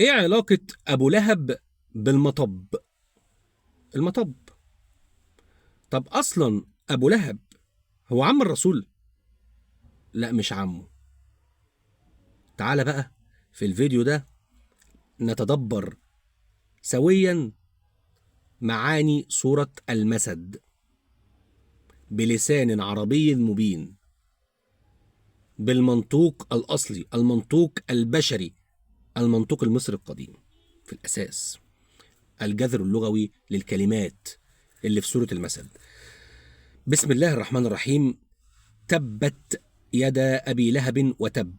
ايه علاقة ابو لهب بالمطب؟ المطب. طب اصلا ابو لهب هو عم الرسول؟ لا مش عمه. تعال بقى في الفيديو ده نتدبر سويا معاني سورة المسد بلسان عربي مبين، بالمنطوق الأصلي، المنطوق البشري، المنطوق المصري القديم في الأساس، الجذر اللغوي للكلمات اللي في سورة المسد. بسم الله الرحمن الرحيم. تبت يدا أبي لهب وتب.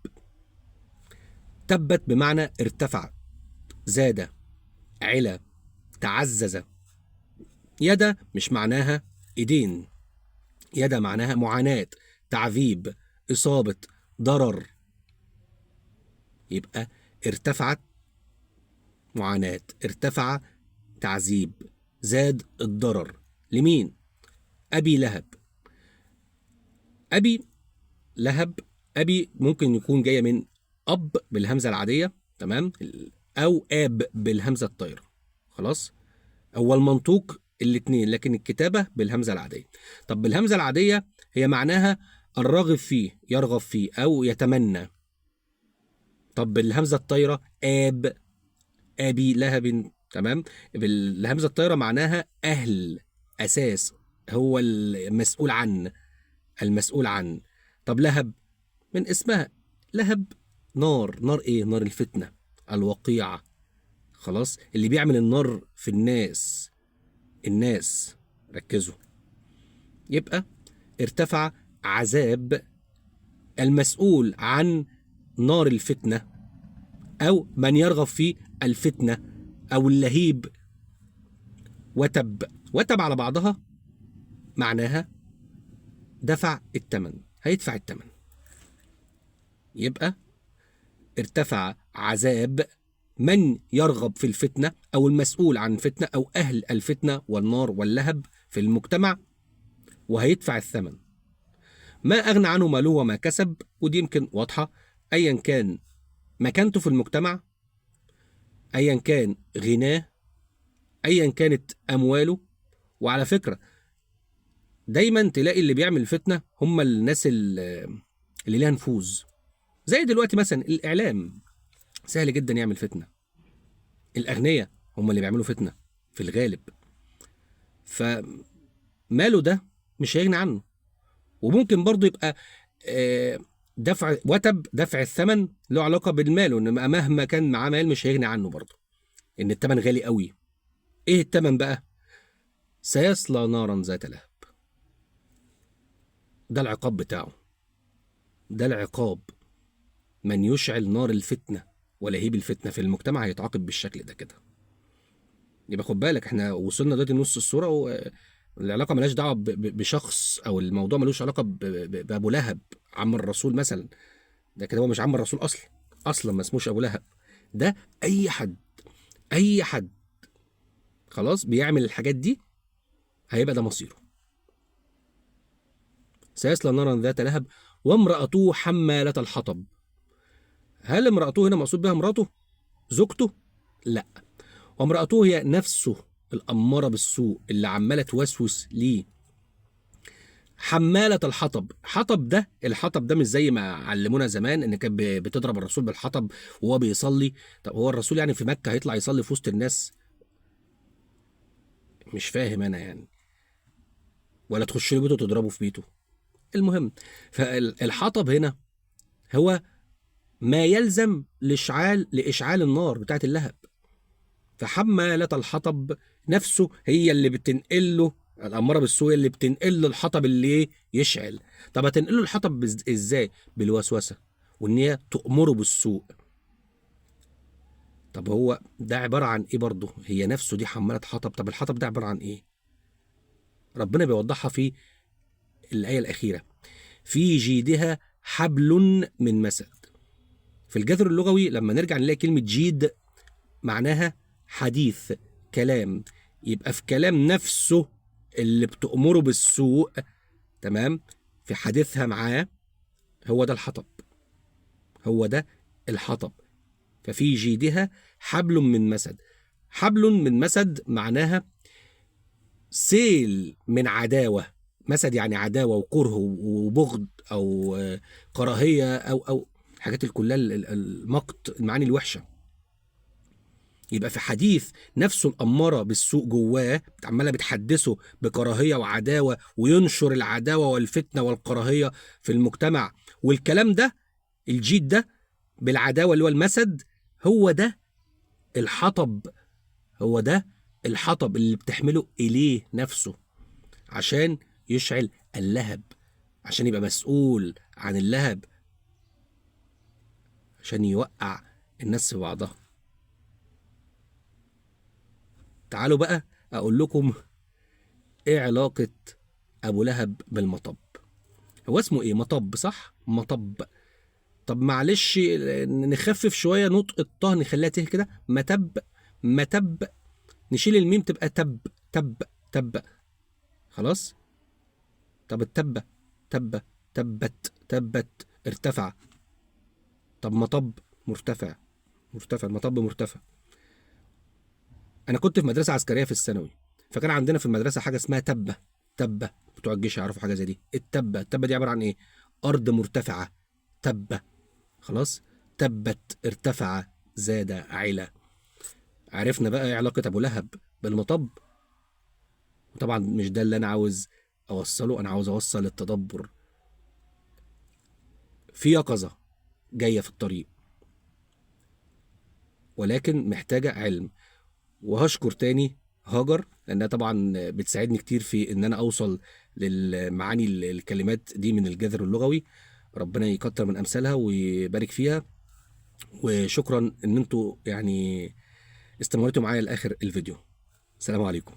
تبت بمعنى ارتفع، زاد، علا، تعزز. يدا مش معناها ايدين، يدا معناها معاناة، تعذيب، إصابة، ضرر. يبقى ارتفعت معاناة، ارتفع تعذيب، زاد الضرر. لمين؟ أبي لهب. أبي لهب، أبي ممكن يكون جاية من أب بالهمزة العادية، تمام، أو آب بالهمزة الطايرة. خلاص، هو المنطوق الاتنين، لكن الكتابة بالهمزة العادية. طب بالهمزة العادية هي معناها الراغب فيه، يرغب فيه أو يتمنى. طب بالهمزة الطايرة آب، أبي لهب، تمام. بالهمزة الطايرة معناها أهل، أساس، هو المسؤول عن، المسؤول عن. طب لهب من اسمها لهب، نار. نار إيه؟ نار الفتنة، الوقيعة. خلاص، اللي بيعمل النار في الناس، الناس ركزوا. يبقى ارتفع عذاب المسؤول عن نار الفتنة، أو من يرغب في الفتنة أو اللهيب. وتب، وتب على بعضها معناها دفع الثمن، هيدفع الثمن. يبقى ارتفع عذاب من يرغب في الفتنة أو المسؤول عن الفتنة أو أهل الفتنة والنار واللهب في المجتمع، وهيدفع الثمن. ما أغنى عنه ماله وما كسب، ودي يمكن واضحة. أيا كان مكانته في المجتمع، أيا كان غناه، أيا كانت أمواله. وعلى فكرة دايما تلاقي اللي بيعمل فتنة هم الناس اللي ليها نفوذ، زي دلوقتي مثلا الإعلام سهل جدا يعمل فتنة، الأغنياء هم اللي بيعملوا فتنة في الغالب. فماله ده مش هيغني عنه. وممكن برضو يبقى دفع وتب، دفع الثمن له علاقة بالمال، وإن مهما كان معاه مال مش هيغني عنه برضو، إن الثمن غالي قوي. إيه الثمن بقى؟ سيصلى نارا ذات لهب. ده العقاب بتاعه، ده العقاب. من يشعل نار الفتنة ولهيب الفتنة في المجتمع هيتعاقب بالشكل ده كده. يبقى خد بالك، احنا وصلنا دلوقتي نص الصورة، والعلاقة ملهاش دعوة بشخص، أو الموضوع ملوش علاقة بأبو لهب عم الرسول مثلا. ده كده هو مش عم الرسول أصلا، أصلا ما اسموش أبو لهب. ده أي حد، أي حد خلاص بيعمل الحاجات دي هيبقى ده مصيره. سيصلى نارا ذات لهب وامرأته حمالة الحطب. هل امرأته هنا مقصود بها مراته؟ زوجته؟ لا، وامرأته هي نفسه الأمارة بالسوء اللي عمالة توسوس ليه. حمالة الحطب، حطب ده، الحطب ده مش زي ما علمونا زمان ان كانت بتضرب الرسول بالحطب وهو بيصلي. طب هو الرسول يعني في مكة هيطلع يصلي في وسط الناس؟ مش فاهم انا يعني. ولا تخش له بيته وتضربه في بيته. المهم فالحطب هنا هو ما يلزم لإشعال النار بتاعت اللهب. فحمالة الحطب نفسه هي اللي بتنقله، الأمارة بالسوء اللي بتنقله الحطب اللي يشعل. طب هتنقله الحطب إزاي؟ بالوسوسة، وإن هي تأمره بالسوء. طب هو ده عبارة عن إيه برضه؟ هي نفسه دي حمالة حطب. طب الحطب ده عبارة عن إيه؟ ربنا بيوضحها في الآية الأخيرة، في جيدها حبل من مسد. في الجذر اللغوي لما نرجع نلاقي كلمة جيد معناها حديث، كلام. يبقى في كلام نفسه اللي بتأمره بالسوء، تمام، في حديثها معاه، هو ده الحطب، هو ده الحطب. ففي جيدها حبل من مسد. حبل من مسد معناها سيل من عداوة. مسد يعني عداوة وكره وبغض أو كراهية أو حاجات كلها المقت، المعاني الوحشة. يبقى في حديث نفسه الأمارة بالسوء جواه عمالة بتحدثه بكراهية وعداوة، وينشر العداوة والفتنة والكراهية في المجتمع. والكلام ده الجيد ده بالعداوة اللي هو المسد، هو ده الحطب، هو ده الحطب اللي بتحمله إليه نفسه عشان يشعل اللهب، عشان يبقى مسؤول عن اللهب، عشان يوقع الناس في بعضها. تعالوا بقى أقول لكم إيه علاقة أبو لهب بالمطب. هو اسمه إيه؟ مطب، صح؟ مطب. طب معلش نخفف شوية نطق الطه، نخليها ته كده، متب، متب، نشيل الميم تبقى تب، تب، تب، خلاص. طب التبة، تبة، تبت، تبت، ارتفع. طب مطب مرتفع، مرتفع، مطب مرتفع. انا كنت في مدرسه عسكرية في الثانوي، فكان عندنا في المدرسة حاجة اسمها تبه. تبه بتوع الجيش يعرفوا حاجة زي دي. التبه، التبه دي عبارة عن ايه؟ ارض مرتفعة، تبه، خلاص. تبت، ارتفع، زاد، علا. عرفنا بقى ايه علاقة ابو لهب بالمطب. وطبعا مش ده اللي انا عاوز اوصله، انا عاوز اوصل التدبر. في يقظه جاية في الطريق، ولكن محتاجه علم. وهشكر تاني هاجر لانها طبعا بتساعدني كتير في ان انا اوصل للمعاني الكلمات دي من الجذر اللغوي. ربنا يكتر من امثالها ويبارك فيها. وشكرا ان انتوا يعني استمرتوا معايا لاخر الفيديو. السلام عليكم.